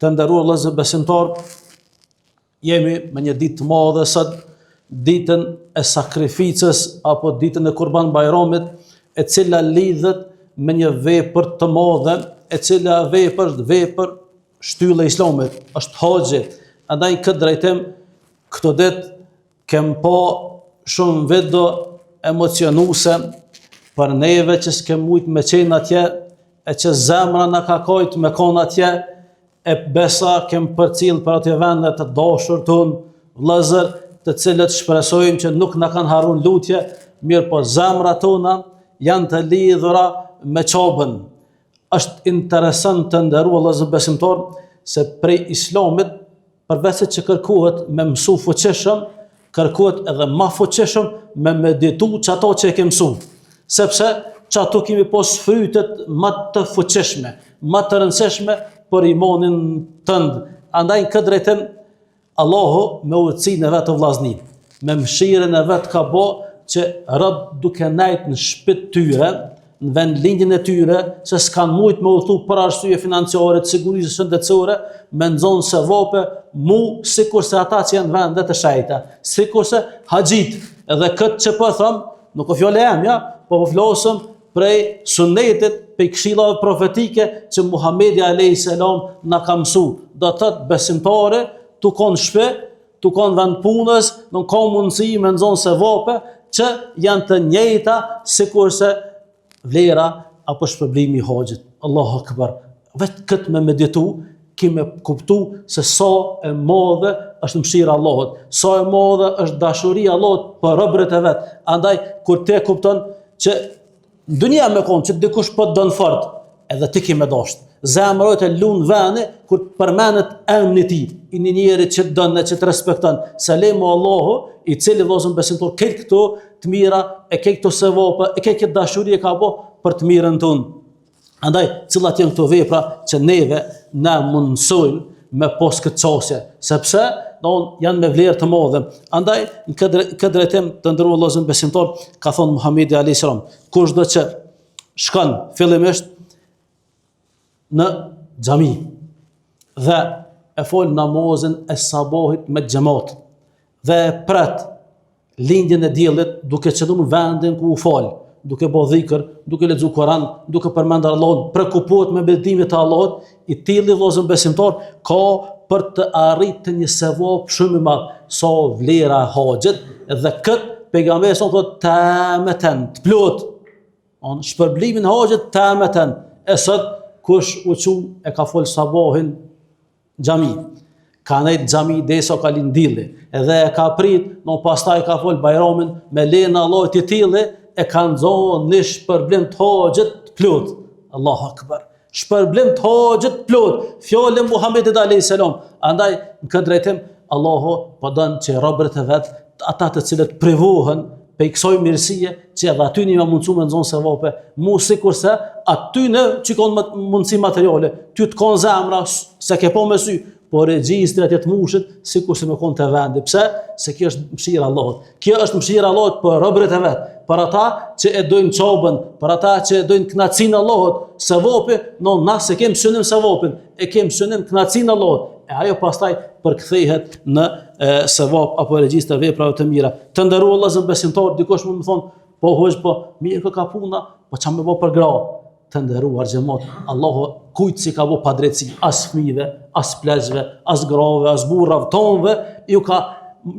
Të nderuar vëllezër besimtarë, jemi me një ditë të madhe sot, ditën e sakrificës apo ditën e Kurban Bajramit, e cila lidhet me një vepër të madhe, e cila vepër është vepër shtyllë e Islamit, është haxhi. Andaj në këtë drejtim këto ditë Kem pa shumë video emocionuse për neve që s'kem mujt me qenë atje e që zemra na ka kajt me konë atje e besa kem përcjell për ato vende të dashur tonë vëllezër të cilët shpresojmë që nuk na kanë harru n'lutje mirëpo zemra tona janë të lidhura me Qabën është interesant të nderuar vëllezër besimtarë se prej islamit Përveç se që kërkohet me mësu fuqishëm, kërkohet edhe ma fuqishëm me meditu qato që e ke mësu. Sepse qato kemi pos frytet ma të fuqishme, ma të rëndësishme për imanin tënd. Andaj në këtë drejtim, Allahu me urtësinë e vet o vllazni, me mëshirën e vet ka bo që robt duke nejt në shpi t'tyre, në vendlindjen e tyre, se s'kanë mujtë me udhëtu për arsye financiare, të sigurisë shëndetësore, me nxonë sevape mu sikurse ata që janë vende të shejta, sikurse haxhit, edhe këtë që po e thom, nuk o fjalë e jemja, po po flasëm prej sunetit, prej këshillave profetike që Muhammedi a.s. na ka mësu. Do të thotë besimtari, tu konë n'shpi, tu konë vend punës, nuk ka mundësi me nxonë sevape që janë të njëjta sikurse vlera apo shpërblimi i haxhit. Allahu akbar. Vetë këtë me meditu, ki me kuptu se sa e madhe është mëshira e Allahut, sa e madhe është dashuria e Allahut për robërit e vet. Andaj kur ti e kupton që Në dynja me konë që dikush po të don fort, edhe ti ki me dashtë. Zemra jote lun veni, kur të përmenet emni i tij, i një njeri që të don e që të respekton. Se le mo Allahu, i cili vllazën besimtar, krejt këto të mira, e krejt këto sevape, e krejt këtë dashuri e ka bo për të mirën tonë. Andaj, cilat janë këto vepra që neve na mundësojnë me pos këtë qasje, sepse don, janë me vlerë të madhe. Andaj, në këtë, këtë drejtim të nderuar vëllezër besimtar, ka thonë Muhammedi a.s. Kushdo që shkon fillimisht në xhami dhe e fol namazin e sabahit me xhemat dhe e pret lindjen e diellit duke qëndru në vendin ku u fal, duke bo dhikër, duke lexu Kur'an, duke përmendur Allahun, preokupohet me meditime të Allahut, i tilli vëllazën besimtar ka për të arritë te një sevap shumë i madh, sa vlera e haxhit dhe kët pejgamberi sa thotë tameten, të plot. On shpërblimin e haxhit tameten. E sot kush u çu e ka fol sabahin xhami. Ka nejt xhami derisa ka lind dilli. Edhe e ka prit, no pastaj ka fol bajramin me lejen e Allahut i tilli e ka nxon një shpërblim të haxhit të plot. Allahu akbar. Shpërblim të haxhit të plot. Fjalë e Muhamedit alayhis salam. Andaj në këtë drejtim Allahu po don që robërit e vet, ata të cilët privohen prej kësaj mirësie që edhe atyne me mundësu me nxonë sevape, mu sikurse atyne që kanë mundësi materiale, ty të kanë zemra, s'e ke pa me sy, po regjistri atje të mushet, sikurse me konë te vendi. Pse? Se kjo është mëshira e Allahut. Kjo është mëshira e Allahut për robërit e vet, për ata që e dojnë Qabën, për ata që e dojnë kënaqësinë e Allahut, sevapi, no, na s'e kem synim sevapin, e kem synim kënaqësinë e Allahut. E ajo pastaj përkthehet në e, sevap apo regjistër veprave të mira. Të nderuar vëllezër besimtar, dikush mund me thonë, po hoxhë, po mirë ka puna, po ça me bo për gra? Të nderuar xhemat, Allahu kujt s'i ka bo padrejtësi, as fëmijëve, as pleqve, as grave, as burrave, tonëve, ju ka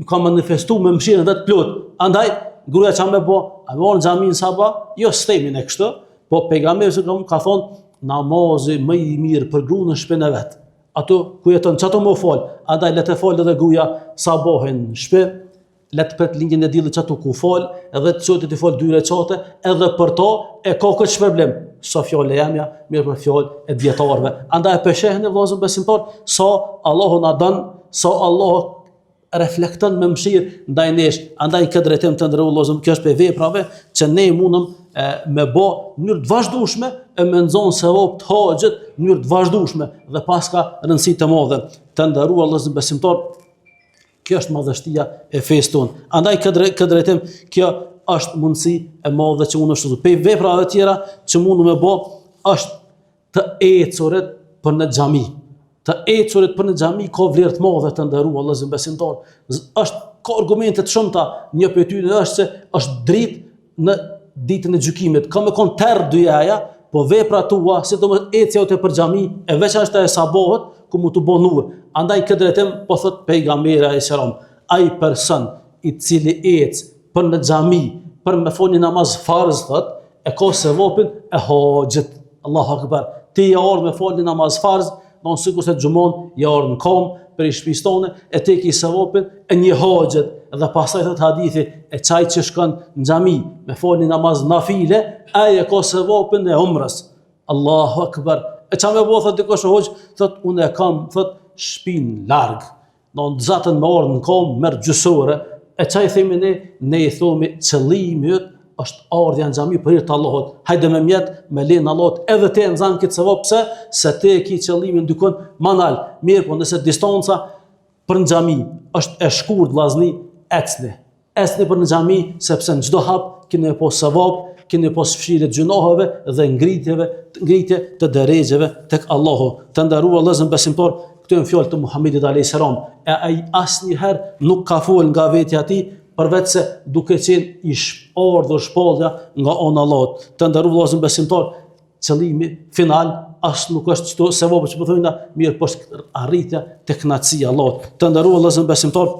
ka manifestu me mëshirën e vet plot. Andaj gruaja ça me bo, a me ardh n'xhami n'sabah? Jo, s'themi ne kështu, po pejgamberi sa ka thonë namazi më i mirë për gruan në shpinë e vet. Ato ku jeton, qato me u fal, andaj le të falet edhe gruaja sabahin në shpi, le të pret lindjen e diellit qato ku fal, edhe të çohet t'i fal dy reqate, edhe për to e ka këtë shpërblim. S'a fjalë e jemja, mirëpo fjalë e dijetarëve. Andaj e pe shihni vëllazër besimtar, sa Allahu na don, sa Allahu reflekton me mëshirë ndaj nesh, andaj në këtë drejtim të nderuar vëllazër, kjo është prej veprave që ne mundëm e, me bo në mënyrë të vazhdueshme e me nxon sevap të haxhit në mënyrë të vazhdueshme dhe paska rëndësi të madhe. Të nderuar vëllazër besimtar, kjo është madhështia e fesë tonë. Andaj këtë këtë drejtim kjo është mundësi e madhe që mund të shtu. Prej veprave të tjera që mundëm me bo është të ecurit për në xhami. Të ecurit për në xhami ka vlerë të madhe të nderuar vëllezër besimtar. Është ka argumente të shumta, një prej tyre është se është dritë në ditën e gjykimit. Ka me kon terr dynjaja, po vepra tua, sidomos ecja jote për xhami, e veçanërisht e sabahut, ka me t'u bo nur. Andaj këtë drejtim po thot pejgamberi alejhi selam, ai person i cili ec për në xhami, për me fol një namaz farz thot, e ka sevapin e haxhit. Allahu akbar. Ti je ardhur me fol një namaz farz, don sikurse xhumon, je ardhur në kom prej shtëpisë tone, e ti ki sevapin e një haxhit. Dhe pastaj thot hadithi, e qaj që shkon në xhami me fol një namaz nafile, ai e ka sevapin e umrës. Allahu akbar. E ça me bo thot dikush hoxh, thot unë e kam thot shpinë larg. Don zatën me ardhë në kom, merr gjysë ore, e ça i themi ne, ne i thomi qëllimi yt është ardhja në xhami për hir të Allahut. Hajde me mjet, me lejen e Allahut, edhe ti e nxan këtë sevap, pse? Se ti e ki qëllimin dikun ma nalt. Mirëpo, nëse distanca për në xhami është e shkurt vllazni, ecni. Ecni për në xhami, sepse në çdo hap keni me pas sevap, keni me pas fshirje të gjynaheve dhe ngritjeve, ngritje të derexheve tek Allahu. Të nderuar vëllezër besimtar, këto janë fjalë të Muhamedit alayhis salam. E ai asnjëherë nuk ka fol nga vetja e tij, përveç se duke qenë i ardhur shpallja nga ana e Allahut. Të nderuar vëllezër besimtar, qëllimi final as nuk është qëto sevape që po thojna, mirëpo është arritja te kënaqësia e Allahut. Të nderuar vëllezër besimtar,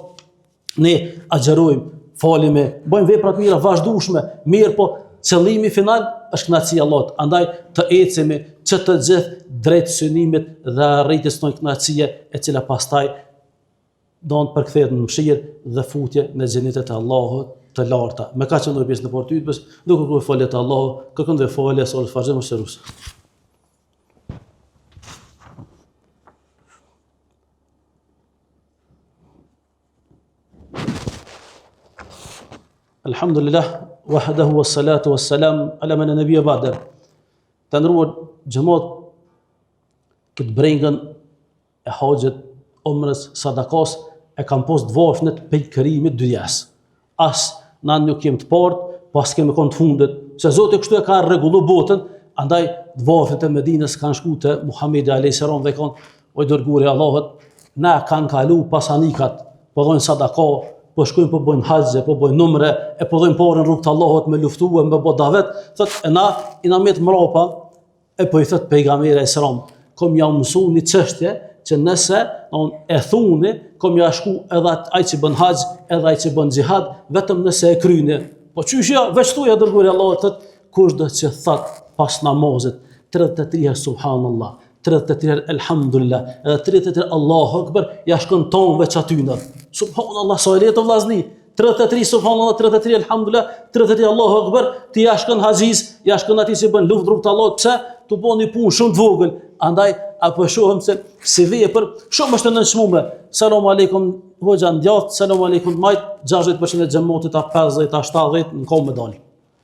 Ne agjërojmë, falemi, bëjmë vepra të mira vazhdueshme, mirëpo qëllimi final është kënaqësia e Allahut. Andaj të ecemi që të gjithë drejt synimit dhe arritjes së kënaqësie, e cila pastaj do të përkthehet në mëshirë dhe futje në xhenetet e Allahut të larta. Me kaq e ndërprejmë pjesën e parë të hutbes, duke kërkuar falje te Allahu, kërkon dhe falje sa të vazhdojmë sërus. Alhamdulillah, wahdahu wassalatu wassalam ala man la nabiyya ba'da. Të nderuar xhemat këtë brengën e haxhit, umrës, sadakas e kanë pas të varfnit prej krijimit dynjas. As na nuk jem të parët, po as kemi kon të fundit, se Zoti kështu e ka rregullu botën, andaj të varfnit e Medinës kanë shku te Muhamedi alayhis salam dhe kanë o i dërguari i Allahut, na kanë kalu pasanikat, po dhojnë sadaka, po shkojnë po bojnë haxh, po bojnë umre, e po dhojnë pare në rrugë të Allahut me luftu e me bo davet, thot e na jena met mrapa, E po i thot pejgamberi alejhi selam, kom jau mësu një çështje që nëse on e thuni, kom ja shku edhe ai që bën haxh, edhe ai që bën xhihad, vetëm nëse e kryni. Po qysh ja, veç thuj i dërguari i Allahut thot, kushdo që thot pas namazit 33 herë subhanallah, 33 herë elhamdulillah, edhe 33 herë Allahu akbar, ja shkon tonve qatyne. Subhanallah, sa e lehtë vllazni. 33 subhanallah, 33 elhamdulillah, 33 Allahu akbar, ti ja shkon haxhis, ja shkon atij që bën luftë rrugë të Allahut, pse? Tu bo një punë shumë të vogël. Andaj apo e shohim se si vepër shumë është e nënçmuar. Selam aleikum hoxha n'djathtë, selam aleikum majt, 60% e xhematit a 50 a 70 në komë dalin.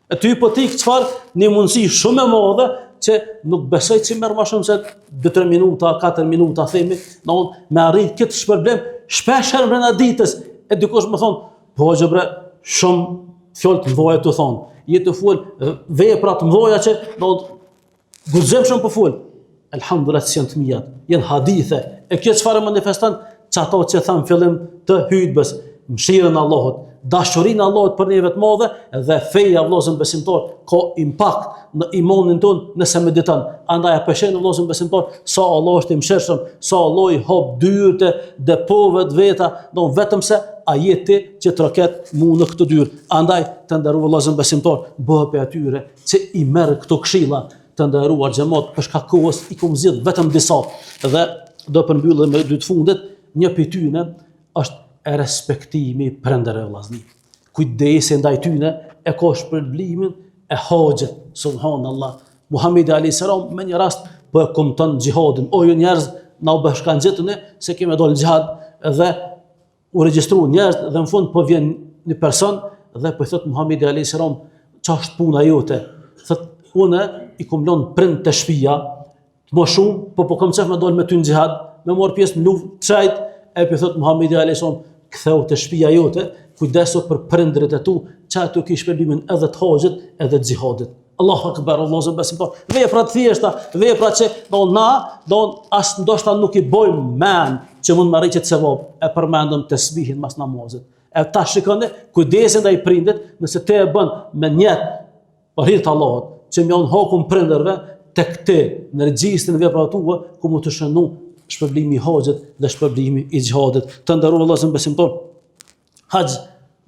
E ty po ti çfarë një mundësi shumë e madhe që nuk besoj që merr më shumë se 2-3 minuta, 4 minuta themi, në unë me arrit këtë shpërblim shpesh herë brenda ditës. E dikush më thon, po hoxhë bre, shumë fjalë të mëdha tu thon. Je tu fol vepra të mëdha që do Guxim shumë po fol. Elhamdulillah s'janë të mijat, janë hadithe. E kjo çfarë manifeston? Qato që thamë fillim të hutbes, mëshirën e Allahut, dashurinë e Allahut për neve të madhe dhe feja vëllazën besimtar ka impakt në imanin ton nëse mediton. Andaj e peshen vëllazën besimtar sa Allah është i mëshirshëm, sa Allah i hap dyert e depove të veta, do vetëm se a je ti që troket mu në këto dyer. Andaj të nderuar vëllazën besimtar, bëhu prej atyre që i merr këto këshilla të nderuar xhemat për shkak kohës i kom zgjidh vetëm disa dhe do përmbyllem me dy të fundit, një prej tyne është respektimi i prindërve vëllazni. Kujdesi ndaj tyne e ka shpërblimin e haxhit, subhanallah. Muhamedi alayhis salam me një rast po e kumton xhihadin. O ju njerëz, na u bashkangjitni se kemi dalë xhihad dhe u regjistru njerëz dhe në fund po vjen një person dhe po i thot Muhamedi alayhis salam, "Ça është puna jote?" Thot, "Unë i kom lënë prind te shtëpia, të moshum, po po kam qef me dal me ty në xhihad, me marr pjesë në luftë, çajt." E po i thot Muhamedi alayhis salam, "Ktheu te shtëpia jote, kujdesu për prindërit e tu, qaty ki shpërblimin edhe të haxhit edhe të xhihadit." Allahu akbar, vëllazër besimtar. Vepra të thjeshta, vepra që do na, do as ndoshta nuk i bojmë men që mund me arrit qët sevap, e përmendëm tesbihin mas namazit. E ta shikoni kujdesin ndaj prindit, nëse ti e bën me nijet për hir të Allahut, që me ua hakun prindërve tek ti në regjistrin e veprave tua, ka me t'u shënu shpërblimi i haxhit dhe shpërblimi i xhihadit. Të nderuar vëllazër besimtar, Haxh,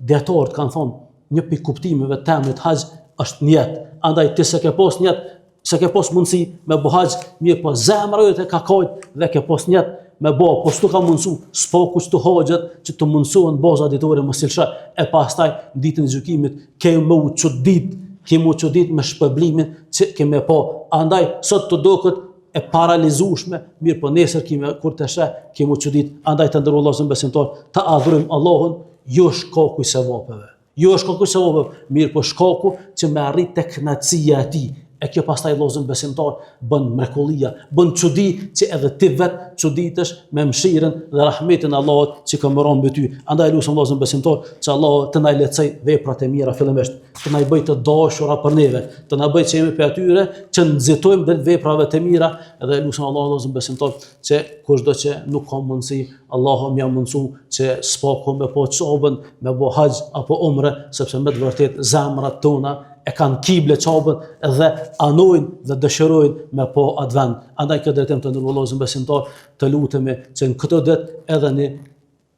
dijetarët kanë thonë, një prej kuptimeve të emrit haxh është nijet. Andaj ti s'e ke pos nijet, s'e ke pos mundësi me bo haxh, mirëpo zemra jote ka kajt dhe ke pos nijet me bo, po s'tu ka mundësu, s'paku qëto haxhet që të mundësohen baza ditore mos i lësho, e pastaj në ditën e gjykimit ke me u çudit, ke me u çudit me shpërblimin që ke me pa. Andaj sot të doket e parealizueshme, mirëpo nesër ki me, kur të sheh, ki m'u çudit, andaj të nderuar vëllazër besimtar, ta adhurojmë Allahun, jo shkaku i sevapeve. Jo shkaku i sevapeve, mirëpo shkaku që me arrit te kënaqësia e tij. E kjo pastaj vëllazër besimtar bën mrekullia, bën çudi që edhe ti vet çuditesh me mëshirën dhe rahmetin e Allahut që ka me ra mbi ty. Andaj lusim vëllazër besimtar që Allahu të na lehtësoj veprat e mira fillimisht. të na i bëjë të dashura për neve, të na bëjë që jemi prej atyre që nxitojmë drejt veprave të mira dhe lusim Allahun vëllazër besimtar që kushdo që nuk ka mundësi, Allahu me ia mundësu që s'paku me pa Qabën, me bo haxh apo umre, sepse me të vërtetë zemrat tona e kanë kible Qabën dhe anojnë dhe dëshirojnë me pa atë vend. Andaj këtë drejtim të nderuar vëllazër besimtar të lutemi që në këtë ditë edhe një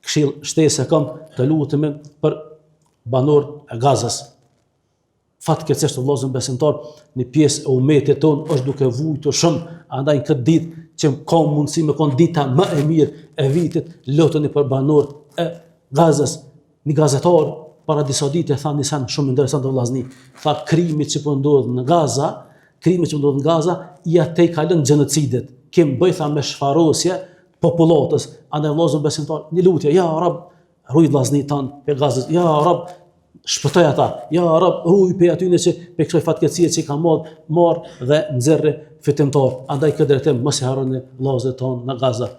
Këshillë shtesë e kam të lutemi për banorët e Gazës. Fatkeqësisht vëllazër besimtar, një pjesë e umetit tonë është duke vujtur shumë, andaj në këtë ditë që ka mundësi me kon dita më e mirë e vitit, lutuni për banorët e Gazës. Një gazetar para disa ditë e tha një sen shumë interesant vëllazni, tha krimi që po ndodh në Gaza, krimi që po ndodh në Gaza ia tejkalon gjenocidet. Kem bëj tha me shfarosje popullatës, andaj vëllazër besimtar, një lutje, ja Rab, ruj vllaznit tanë prej Gazës, ja Rab, shpëtoj ata, ja Rab, ruj prej atyne që prej kësaj fatkeqësie që ka marr, marr dhe nxjerri fitimtar. Andaj këtë drejtim mos i harroni vëllazërit tanë në Gaza.